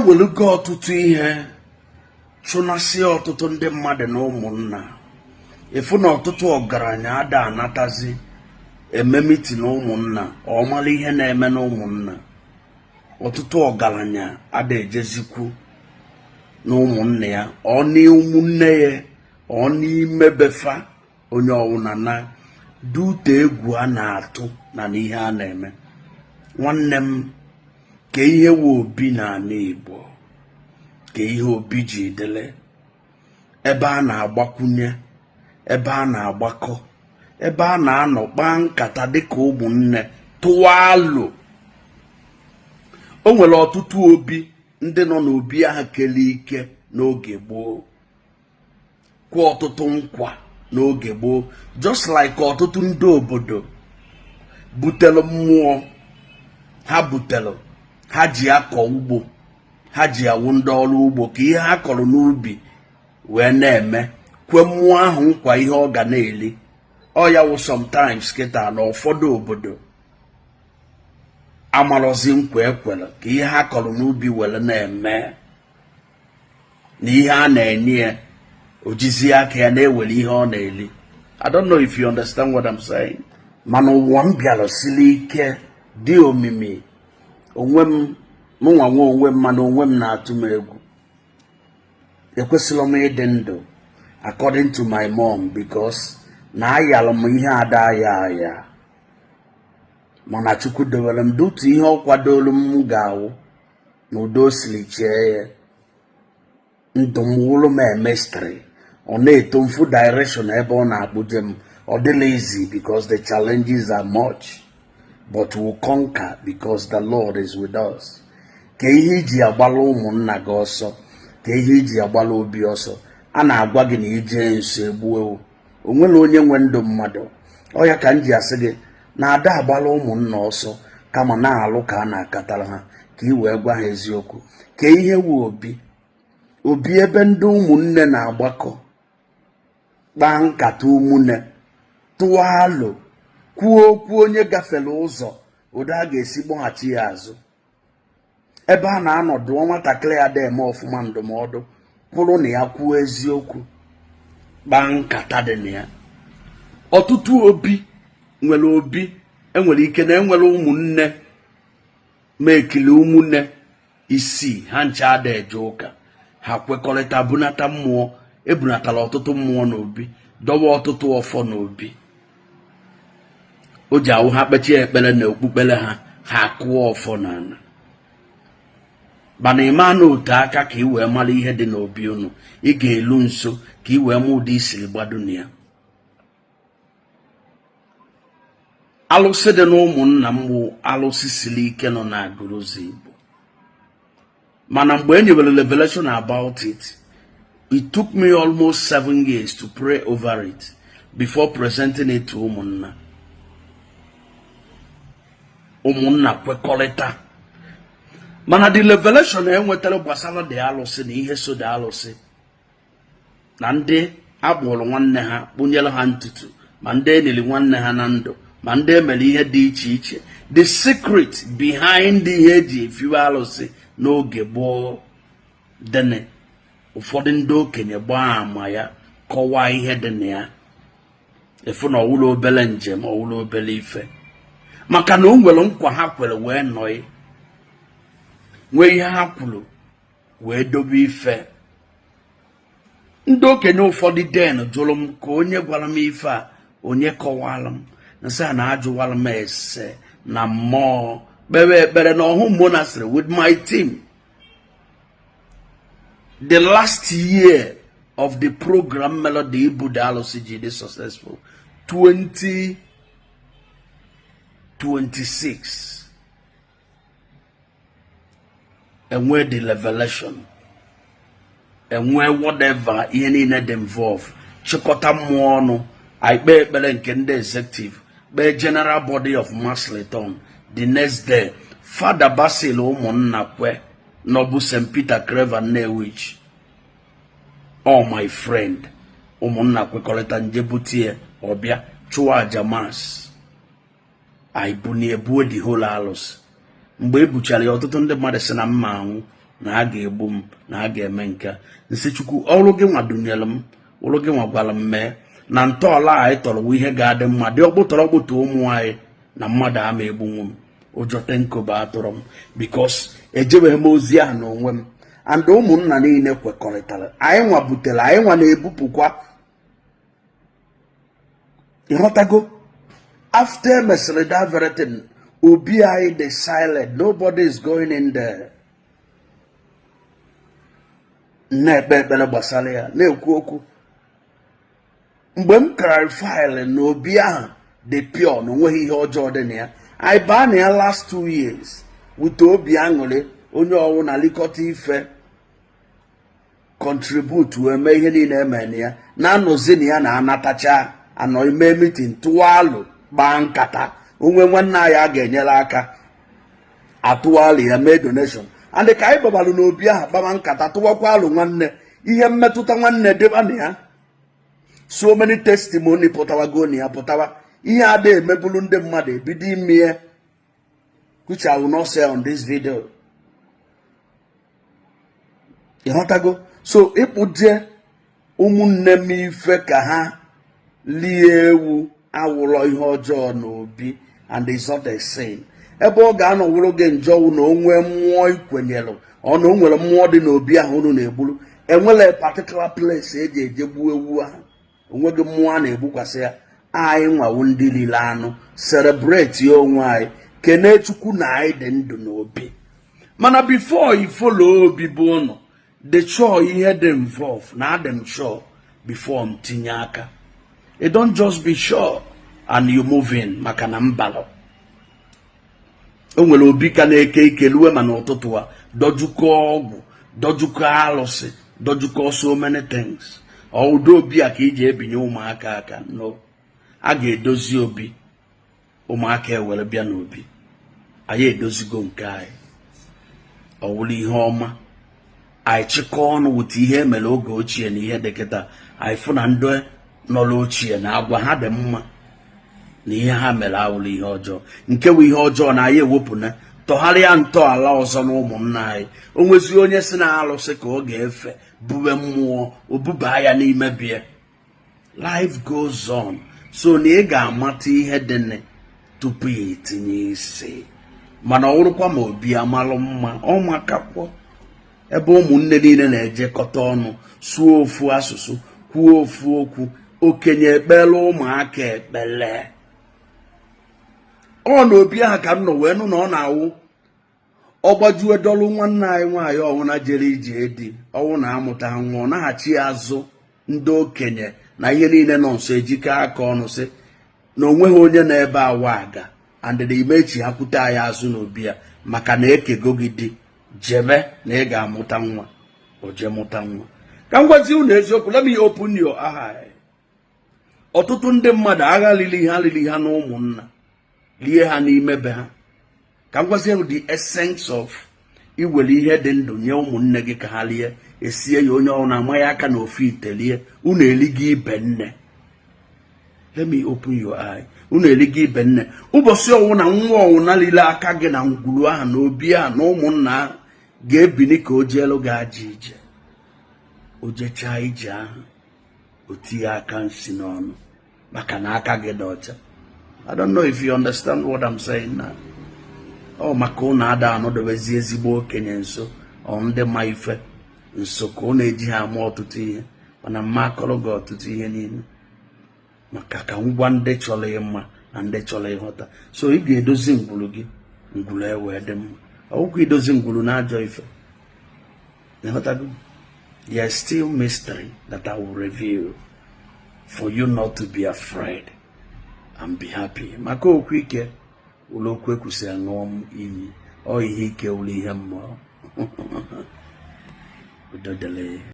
Ewelugo ọtụtụ ihe chụnasịa ọtụtụ ndị mmadụ na ụmụnna. Ịfụ na ọtụtụ ọgaranya ada anatazi eme meeting na ụmụnna, ọ mara ihe na-eme na ụmụnna. Ọtụtụ ọgaranya ada ejezikwu na ụmụnna ya, ọ na ụmụnne ya, ọ n'ime be fa. Onye ọwụna na dute egwu a na-atụ na n'ihe a na-eme. Nwanne m, ka ihe wụ obi n'ala Igbo, ka ihe obi ji dele ebe a na-agbakwunye, ebe a na-agbakọ, ebe a na-anọ kpaa nkata dịka ụmụnne, tụwa alo. O nwere ọtụtụ obi ndị nọ n'obi ahụ kele ike n'oge gboo, kwa ọtụtụ nkwa n'oge gboo, just like ọtụtụ ndị obodo butere mmụọ ha butere, ha ji akọ ugbo, ha ji awụ ndị ọrụ ugbo, ka ihe ha kọrọ n'ubi wee na-eme, kwe mmụọ ahụ nkwa ihe ọ ga na-eli. Ọ ya wụ sometimes kịta na ụfọdụ obodo amarọzi nkwa ekwere ka ihe ha kọrọ n'ubi were na-eme, na ihe a na-enye ya, o jizi aka ya na-ewere ihe ọ na-eli. I don't know if you understand what I'm saying. Mana ụwa m bịara siri ike, dị omimi. Onwe m, mụnwa nwe onwe m, mana onwe m na-atụ m egwu. Ekwesịrị m ịdị ndụ according to my mom, because na ayalụ m ihe ada aya aya, mana Chukwu dowere m dutu ihe ọ kwadolu m ga-awụ na udo siri chee ya. Ndụ m wụrụ m a mystery. Ọ na-eto mfu direction ebe ọ na-akpụje m. Ọ dịla easy because the challenges are much, but we'll conquer because the Lord is with us. Ka ihe iji agbala ụmụnna gị ọsọ, ka ihe iji agbala obi ọsọ. A na-agwa gị na ije nso egbuo o nwere onye nwe ndụ mmadụ. Ọ ya ka m ji asị gị na ada agbala ụmụnna ọsọ, kama na-alụ ka a na-akatara ha, ka ị wee gwa ha eziokwu. Ka ihe wu obi, obi ebe ndị ụmụnne na-agbakọ, kpaa nkata ụmụnne, tụọ alo, kwuo okwu onye gafere ụzọ, ụdị a ga-esi kpọghachi ya azụ, ebe a na-anọ dụọ nwatakịrị ya eme ọfụma ndụmọdụ, kwụrụ na ya, kwuo eziokwu, kpaa nkata dị na ya. Ọtụtụ obi nwere obi enwere ike na enwere ụmụnne ma ekili ụmụnne isii, ha ncha ada eje ụka. Ha kwekọrịta bunata mmụọ, ebunatara ọtụtụ mmụọ n'obi, dọwa ọtụtụ ọfọ n'obi. O ji awụ ha kpechie ekpere na okpukpere ha, ha kụọ ọfọ n'ala. Mana ịma na otu aka ka ị wee mara ihe dị n'obi unu, ị ga-elu nso ka ị wee ma ụdị isiri gbado na ya. Alụsị dị n'ụmụnna m bụ alụsị siri ike nọ na Agụlụzigbo. Mana mgbe e nyewere revelation about it, it took me almost 7 years to pray over it before presenting it to ụmụnna. Ụmụnna kwekọrịta, mana the revelation enwetara gbasara the alụsị na ihe so the alụsị na ndị akpụrụ nwanne ha kpụnyere ha ntutu, ma ndị enili nwanne ha na ndụ, ma ndị emere ihe dị iche iche, the secret behind ihe eji efiwe alụsị n'oge gboo dịnị, ụfọdụ ndị okenye gbaa ama ya, kọwaa ihe dị na ya, efu na ọwụla obere njem, ọwụla obere ife, maka na o nwere nkwa ha kwere wee nọị, nwee ihe ha kwuru wee dobe ife. Ndị okenye ụfọdụ then jụrụ m ka onye gwara m ife a, onye kọwara m nsị a, na ajụwara m ese na mmụọ, kpewe ekpere na ọhụ monastery with my team. The last year of the program melody ibu the alụsị ji dị successful, 2026, enwee the revelation, enwee whatever ihe niile dị involve, chịkọta mmụọ ọnụ, anyị kpee ekpere nke ndị executive, kpee general body of mass return. The next day, Fada Basil ụmụnna kwe nọbụ St. Peter Claver Nnewi, all my friend, ụmụnna kwekọrịta nje butie ọbịa chụọ aja mass, anyị bunie buo the whole alụsị. Mgbe e buchara ya, ọtụtụ ndị mmadụ sị na mma anwụ. Na a ga-egbu m, na a ga-eme nke a. Nsị Chukwu, ọrụ gị nwa dunyere m, ọrụ gị nwa gwara m mee na ntọala anyị tọrọ wụ ihe ga-adị mma, dị ọkpụtọrọkpụ tụ ụmụ anyị na mmadụ ama egbunwu m. Ụjọ ten kobo atụrụ m because ejebeghị m ozi ahụ n'onwe m, and ụmụnna niile kwekọrịtara. Anyị nwa butere, anyị nwa na-ebupụkwa. Ịghọtago? After emesịrị that very thing, obi anyị dị silent, nobody is going in there. Na-ekpe ekpere gbasara ya, na-ekwu okwu. Mgbe m clarify na obi ahụ dị pure, na onweghị ihe ọjọọ dị na ya, anyị baa na ya last 2 years with obi aṅụrị. Onye ọwụ na likọta ife, contribute, wee mee ihe niile eme na ya, na-anọzi na ya, na-anatacha anọ ime meeting, tụọ alụ, kpaa nkata. Onwe nwanne anyị a ga-enyere aka, atụọ alụ ya, mee donation. And ka anyị gbabalụ n'obi ahụ, kpama nkata, tụwakwa alụ nwanne, ihe mmetụta nwanne dịba na ya. So many testimony pụtawago na ya, pụtawa ihe ada emebulu ndị mmadụ ebido ime ya, which I will not say on this video. Ịghọtago? So ịkpụje ụmụnne m ife ka ha lie ewu awụrọ ihe ọjọọ n'obi, and it's not a sin. Ebe ọ ga-anọ wụrụ gị njọ na o nwee mmụọ ikwenyere ọ na o nwere mmụọ dị n'obi ahụ unu na-egburu. Enwere particular place eji eje gbuo ewu ahụ, onweghị mmụọ a na-egbukwasị ya. Anyị nwawu ndị lile anụ, celebrate ya onwe anyị, kene Chukwu na anyị dị ndụ n'obi. Mana before i follow obi bụ ụnụ dị sure ihe dị involve na adị m sure before m tinye aka. You don't just be sure and you move in, maka na mbalụ o nwere obi ka na-eke ike luwe. Ma n'ụtụtụ a, dọjukọ ọgwụ, dọjukọ alụsị, dọjukọ so many things. Ọ ụdị obi a ka iji ebinye ụmụaka aka? No, a ga-edozi obi, ụmụaka ewere bịa n'obi anyị. Edozigo nke anyị, ọ wụrụ ihe ọma. Anyị chịkọ ọnụ wute ihe emere oge ochie na ihe dị kịta. Anyị fụ na ndị nọrọ ochie na agwa ha dị mma, na ihe ha mere awụrụ ihe ọjọọ. Nke bụ ihe ọjọọ na anyị ewepụna, tọgharịa ntọala ọzọ na ụmụnna anyị. O nwezi onye si na alụsị ka ọ ga-efe bube mmụọ, obuba ya n'ime bie. Life goes on. So na ị ga-amata ihe dị tupu ya etinye isi. Mana ọ wụrụkwa ma obi amalụ mma, ọ makakwọ ebe ụmụnne niile na-ejekọta ọnụ, sụọ ofu asụsụ, kwuo ofu okwu, okenye ekpere, ụmụaka ekpele. Ọ na obi ahụ ka m nọ wee nụ na ọ na-awụ ọgbajue dọlụ nwanne anyị nwaanyị ọwụna jere ije di, ọnwụ na amụta nwa, ọ naghachi azụ. Ndị okenye na ihe niile nọ nso ejikọ aka ọnụ, sị na onweghị onye na-ebe awa aga and na imechi ha kwute anyị azụ n'obi ya, maka na ekego gị di, jebe na ị ga-amụta nwa. O jee mụta nwa. Ka m gwazi unu eziokwu, let me open your eye. Ọtụtụ ndị mmadụ agha lili ha, lili ha na ụmụnna, lie ha n'ime be ha. Ka m gwazie the essence of iwere ihe dị ndụ nye ụmụnne gị ka ha lie, esie ya, onye ọrụ na-amaghị aka na ofu ite lie, unu eligo ibe nne. Let me open your eye. Unu eligo ibe nne. Ụbọchị ọnwụ na nwa ọnwụna lile aka gị na ngwuru ahụ na obi ahụ na ụmụnna ahụ ga-ebini ka o jeelu gị aja ije. O jechaa ije ahụ, o tinye aka nsi n'ọnụ maka na aka gị dị ọcha. I don't know if you understand what I'm saying now. Ọ maka ụnụ ada anọdobezi ezigbo okenye nso, ọ ndị ma ife nso, ka ọ na-eji ha ama ọtụtụ ihe. Mana mma akọrọ gị ọtụtụ ihe niile maka ka ngwa ndị chọrọ ịma na ndị chọrọ ịghọta. So ị ga-edozi ngwuru gị, ngwuru ewee dị mma. Ọgwụkwọ idozi ngwuru na ajọ ife. Ịghọtago? There is still mystery that I will reveal for you not to be afraid and be happy. Maka okwu ike ụlọ okwu ekwusịrị ṅụọ m iyi, ọ ihe ike wụrụ ihe mmụọ. Udo dịrị.